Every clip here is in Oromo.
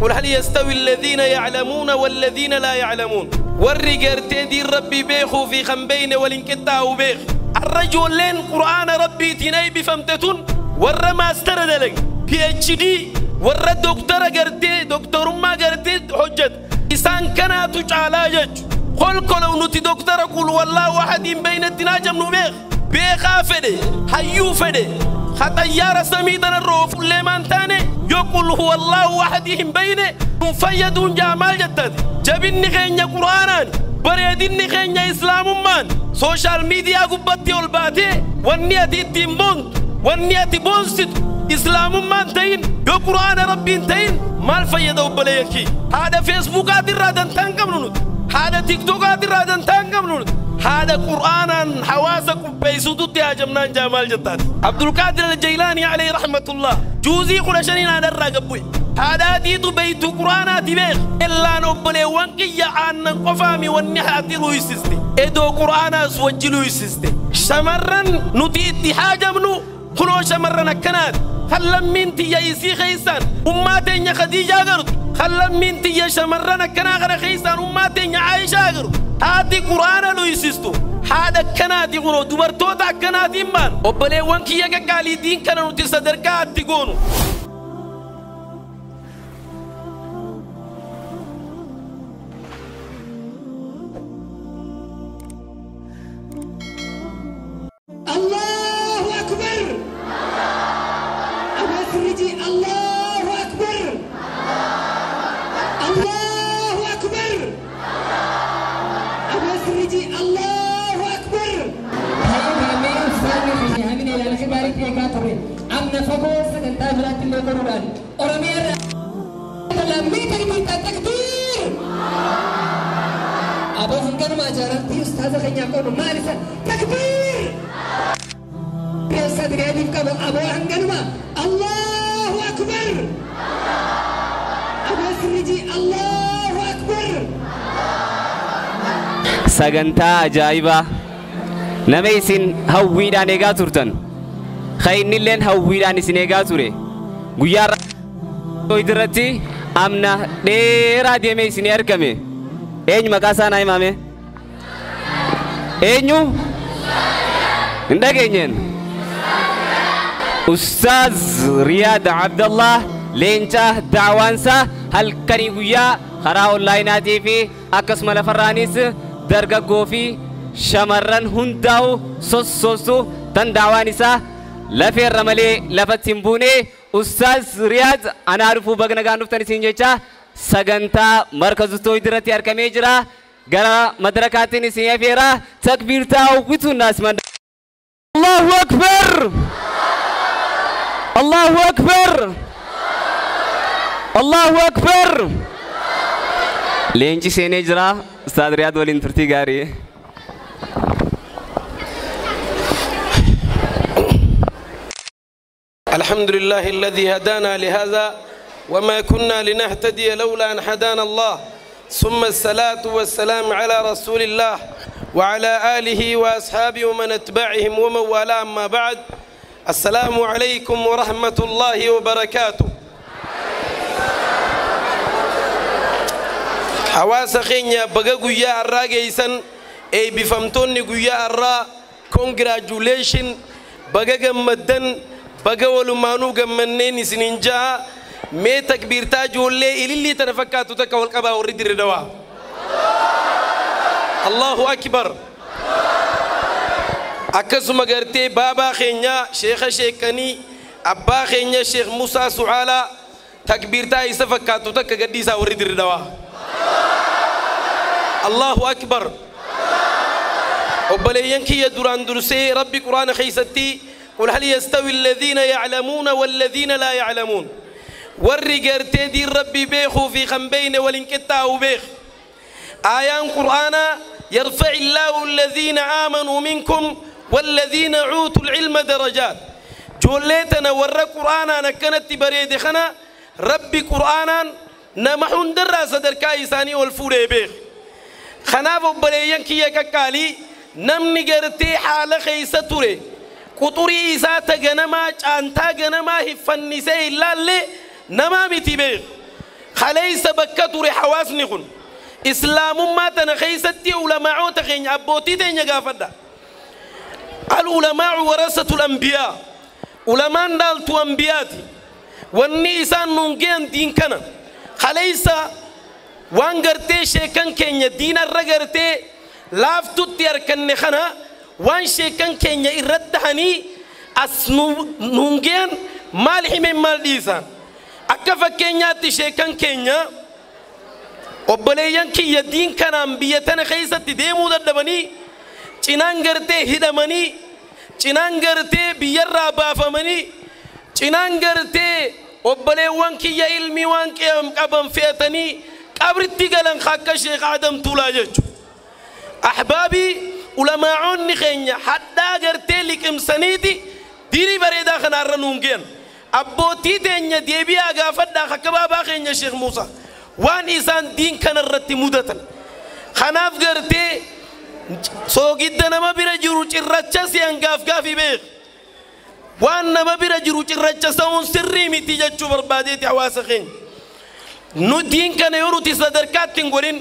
قل هل يستوي الذين يعلمون والذين لا يعلمون warri gartee diin rabbii beekuu fi kan beeyne waliin qixxaa'u beek arra ijoolleen qur'aana rabbiitiin eebbifamte tun warra maastara dalag PhD warra doktara gartee doktorummaa gartee hojjete isaan kanaatu caalaa jechu kolkolow nuti doktara qul wallaahu ahadiin beeynetti naajamnu beek beekaa fedhe hayyuu fedhe xayyaara samii tanarra oofullee maan taane yoo qul huwallaahu ahadii hin beeyne nun fayyaduun jaa maal jettate jabinni keenya qur'aanaan bareedinni keenya islaamummaan social media gubbatti ol baatee wanni ati ittiin boontu wanni ati boonsitu islaamummaan ta'in yoo qur'aana rabbiin ta'in maal fayyada obboleeyyan kiyya haadha feesbuukaatirraa dantaa hin qabnu nuti haadha tiktokaatirraa dantaa hin qabnu nuti haadha qur'aanaan hawaasa qopheessuututti haajamnaan jaa maal jettaati Abdulqaadir Aljaylaanii alayhi rahmatullah juuzii 15 haadharraa gabbu'e haadhaatiitu beeytu qur'aanaati beek illaan obboleewwan kiyya aannan qofaami wanni haati luuysiste edoo qur'aanaas wajji luuysiste shamarran nuti itti haajamnu kunoo shamarran akkanaati kallammiin tiyya isii keeysaan ummaa teenya Khadiijaa gartu kallammiin tiyya shamarran akkanaa kana keeysaan ummaa teenya Aayishaa gartu haati qur'aana luysistu haadha akkanaati kunoo dubartoota akkanaatiin maan obboleewwan kiyya qaqqaalii diin kana nuti sadarkaa itti goonu. الله أكبر أبو سرجي الله أكبر الله أكبر أبو سرجي الله أكبر أبو هنغان ما جربتي أستاذ خنيا كونو مالسا تكبير أستاذ ريالي كابو أبو هنغان ما الله أكبر أبو سرجي الله أكبر Sagantaa ajaa'ibaa nama isin hawwiidhaan eegaa turtan ka'innilleen hawwiidhaan isin eegaa ture guyyaa irratti amna dheeraa deemee isinii argame eenyu maqaa isaa naa himame eenyu hin dhageenyeen Ustaaz Riyaad Abdallah leenca da'waansaa halkanii guyyaa karaa onlaayinaatii fi akkasuma lafarraanis dargaggoo fi shamarran hundaa'u sossoosu tan da'waan isaa lafeerra malee lafatti hin buune Ustaaz Riyaad anaa dhufuu baga nagaan dhuftan isin jecha sagantaa markazu tooyid irratti argamee jira gara madarakaatiin isin afeera takbiirtaa hawwituun naasman Allahu Akbar Allahu Akbar Allahu Akbar Leenci seenee jira Ustaaz Riyaad waliin turtii gaarii. الحمد لله الذي هدانا لهذا وما كنا لنهتدي لولا أن هدانا الله ثم الصلاة والسلام على رسول الله وعلى آله وأصحابه ومن اتبعهم ومن والاه أما بعد السلام عليكم ورحمة الله وبركاته. Hawaasa keenya baga guyyaa har'aa geessan eebbifamtoonni guyyaa har'aa congratulation baga gammaddan baga walumaanuu gammanneen isiniin ja'a mee takbiirtaa ijoollee ilillii tana fakkaatu takka wal qabaa warri dirre dawaa. Allahu Akbar. Akkasuma gartee baabaa keenya sheekha sheekanii abbaa keenya Sheekh Musaa Su'aalaa takbiirtaa isa fakkaatu takka gadhiisaa warri dirre dawaa. Allahu Akbar. Obboleeyyan kiyya duraan dursee Rabbi Quraana keessatti قل هل يستوي الذين يعلمون والذين لا يعلمون warri gartee diin rabbii beekuu fi kan beeyne waliin qixxaa'u beek aayaan qur'aanaa يرفع الله الذين آمنوا منكم والذين أوتوا العلم درجات جوليتنا ورا قرآنا كانت بريد خنا ربي قرآنا نمحون دراسة دركا إساني والفوري بيخ خناف بليين كي يكاكالي نمني قرتي حالة خيسة توري قطري إساتا جنما چانتا جنما هفنسي إلا اللي نما متي بيخ Kaleessa bakka ture hawaasni kun islaamummaa tana keessatti ulamaa'oota keenya abbootii teenya gaafadha. Al-ulamaa'u warasatul anbiyaa. Ulamaan dhaaltu anbiyaati. Wanni isaan nuun ge'an diin kana. Kaleessa waan gartee sheekan keenya diinarra gartee laaftutti harkanne kana waan sheekan keenya irratti tahanii as nuun ge'an maal himeen maal dhiisaan. Akka fakkeenyaatti sheekan keenya obboleeyyan kiyya diin kanaan biyya tana keessatti deemuu dadhabanii cinaan gartee hidhamanii cinaan gartee biyyarraa baafamanii cinaan gartee obboleewwan kiyya ilmii waan qaban fe'atanii qabritti galan akka Sheekh Adam Tuulaa jechuudha. Ahbaabii ulamaa'onni keenya hadhaa gartee liqimsaniiti diinii bareedaa kanaarra nuun ge'an. Abbootii teenya deebi'aa gaafadhaa akka baabaa keenya Sheekh Muusaa waan isaan diin kanarratti mudatan. Kanaaf gartee soogidda nama bira jiru cirracha si'an gaaf gaafii beek. Waan nama bira jiru cirracha sa'uun sirrii miti jechuu barbaadeeti hawaasa keenya. Nu diin kana yoo nuti sadarkaatti hin godhin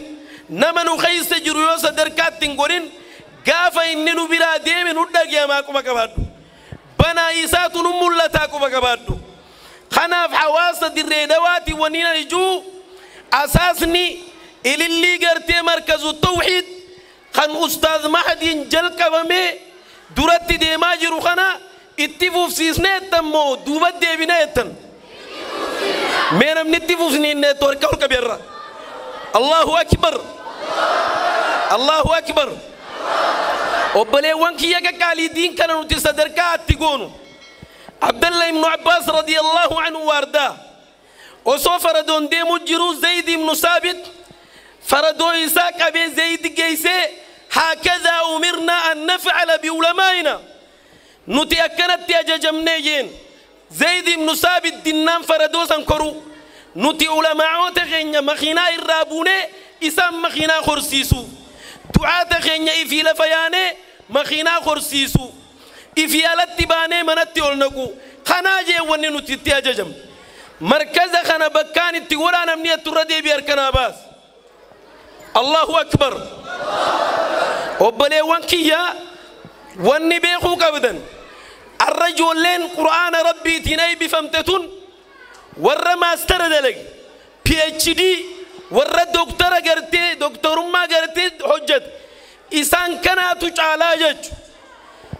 nama nu keessa jiru yoo sadarkaatti hin godhin gaafa inni nu biraa deeme nu dhagayamaa quba qabaadhu. Banaa isaatu nu mul'ataa quba qabaadhu. Kanaaf hawaasa dirree dawaati waniin ani jiru asaasni ilillii gartee markazu tawxiid kan ustaaz Mahdiin jalqabamee duratti deemaa jiru kana itti fufsiisnee jettan moo duuba deebinee jettan? Mee namni itti fufsiisnee jettu harka ol qabi irra. Allahu akbar. Allahu akbar. Obboleewwan kiyya qaqqaalii diin kana nuti sadarkaa itti goonu. Abdallah ibnu Abbaas radiyallahu anhu waardaa. Osoo faradoon deemu jiru Zayd ibnu Saabit faradoo isaa qabee Zayd geessee haakadhaa umirnaa an nafcala biulamaa'ina. Nuti akkanatti ajajamnee jeen. Zayd ibnu Saabit dinnaan faradoo san koru. Nuti ulamaa'oota keenya makiinaa irraa buunee isaan makiinaa horsiisu. Du'aata keenya ifii lafa yaanee makiinaa horsiisu. Ifii alatti baanee manatti ol naqu. Kanaa jee wanni nuti itti ajajamne. Markaza kana bakkaan itti godhaa namni atturra deebii harkanaa baas. Allahu akbar. Obboleewwan kiyyaa wanni beekuu qabdan. Arra ijoolleen qur'aana rabbiitiin eebbifamte tun warra maastara dalage PhD warra doktara gartee doktorummaa gartee hojjete isaan kanaatu caalaa jechu.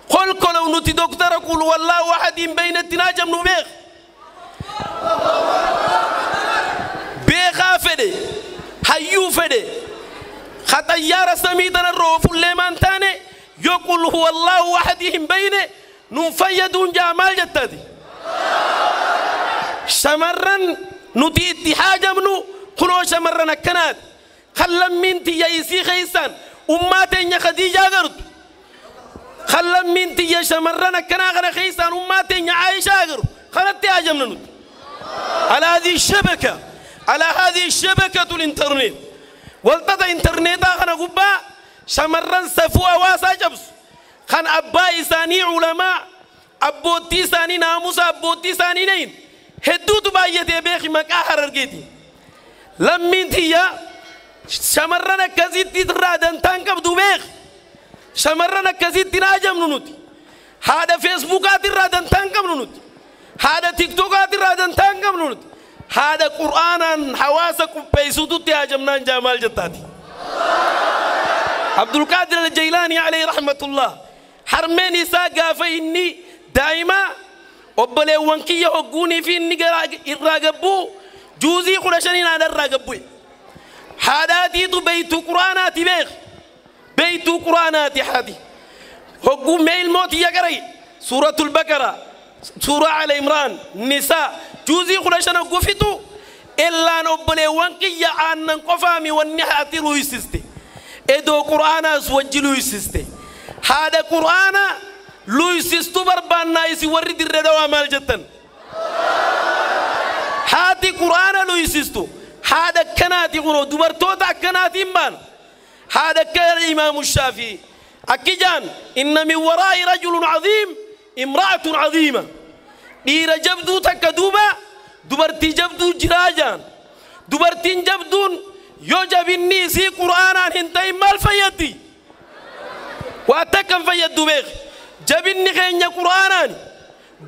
Kolkolow nuti doktara qul wallaahu ahadiin beeynetti naa jabnu beek. Beekaa fedhe hayyuu fedhe xayyaara samii tanarra oofullee maan taane yoo qul huwallaahu ahadii hin beeyne nun fayyaduun jaa maal jettaati. Shamarran nuti itti haajamnu kunoo shamarran akkanaati. Kan lammiin tiyya isii keessaan ummaa teenya Khadiijaa gartu. Kan lammiin tiyya shamarran akkanaa kana keessaan ummaa teenya Aayishaa gartu. Kanatti haajamna nuti. على هذه الشبكة على هذه الشبكة الإنترنت والتتا إنترنت خنا قبا شمرن سفوا واسا جبس خان أبا إساني علماء أبوتي ساني ناموس أبوتي ساني نين هدوت بايته بيخي مكا حررجيتي لمين تيا شمرن كزيت ترادن تنكب دوبيخ شمرن كزيت تناجم نونتي هذا فيسبوكات رادن تنكب نونتي هذا تيك توكات رادن تنكب نونتي هذا قرآن حواسك بيسودو تهاجمنا جمال جتاتي. عبد القادر الجيلاني عليه رحمة الله حرمين إساء فإني دائما وبلي وانكي يحقوني في إني الراقبو جوزي خلشانين على الراقبو هذا تيتو بيت قرآناتي بيخ بيت قرآناتي حادي حقو ميل موت يقري سورة البقرة سورة على عمران نساء جوزي خلشان قفتو إلا نبلي وانكي يعانن قفامي والنحاتي رويسستي إدو قرآن سوجي لويسستي هذا قرآن لويسستو بربان نايسي ورد الردوى مال جتن هاتي قرآن لويسستو هذا كناتي قرو دبرتوتا كناتي مبان هذا كان الإمام الشافعي أكيجان إن من وراء رجل عظيم امرأة عظيمة dhiira jabduu takka duuba dubartii jabduu jiraa jaan. Dubartiin jabduun yoo jabinni isii qur'aanaan hin ta'in maal fayyaddi? Waa takka hin fayyaddu beek. Jabinni keenya qur'aanaan,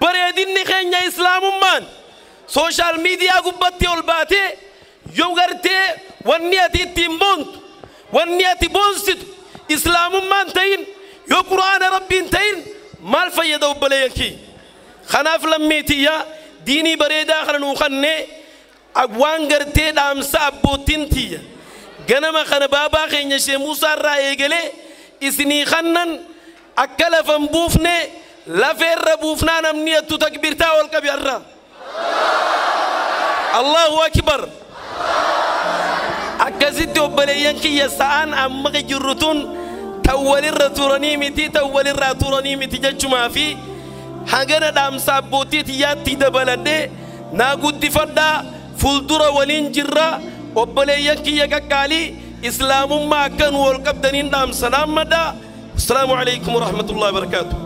bareedinni keenya islaamummaan. Social media gubbatti ol baatee yoo gartee wanni ati ittiin boontu, wanni ati boonsitu islaamummaan ta'in, yoo qur'aana rabbiin ta'in maal fayyada obboleeyyan kiyya? Kanaaf lammiitiyya, diinii bareedaa kana nuu kannee waan gartee dhaamsa abboottiin tiyya ganama kana baabaa keenya Shee Muusaa irraa eegalee isinii kannan akka lafan buufne lafeerra buufnaa namni attu takbiirtaa ol qabi har'a. Allahu akbar. Akkasitti obboleeyyan kiyya, sa'aan amma jirru tun tan walirra turanii miti, tan walirraa turanii miti jechumaa fi hagana dhaamsa abbootii tiyyaatti dabaladhee naa guddifadhaa. Fuuldura waliin jirra obboleeyyan kiyya qaqqaalii. Islaamummaa akka nu wal qabdaniin dhaamsa dhaammadha. Assalaamu alaikum warahmatullahi wabarakaatuh.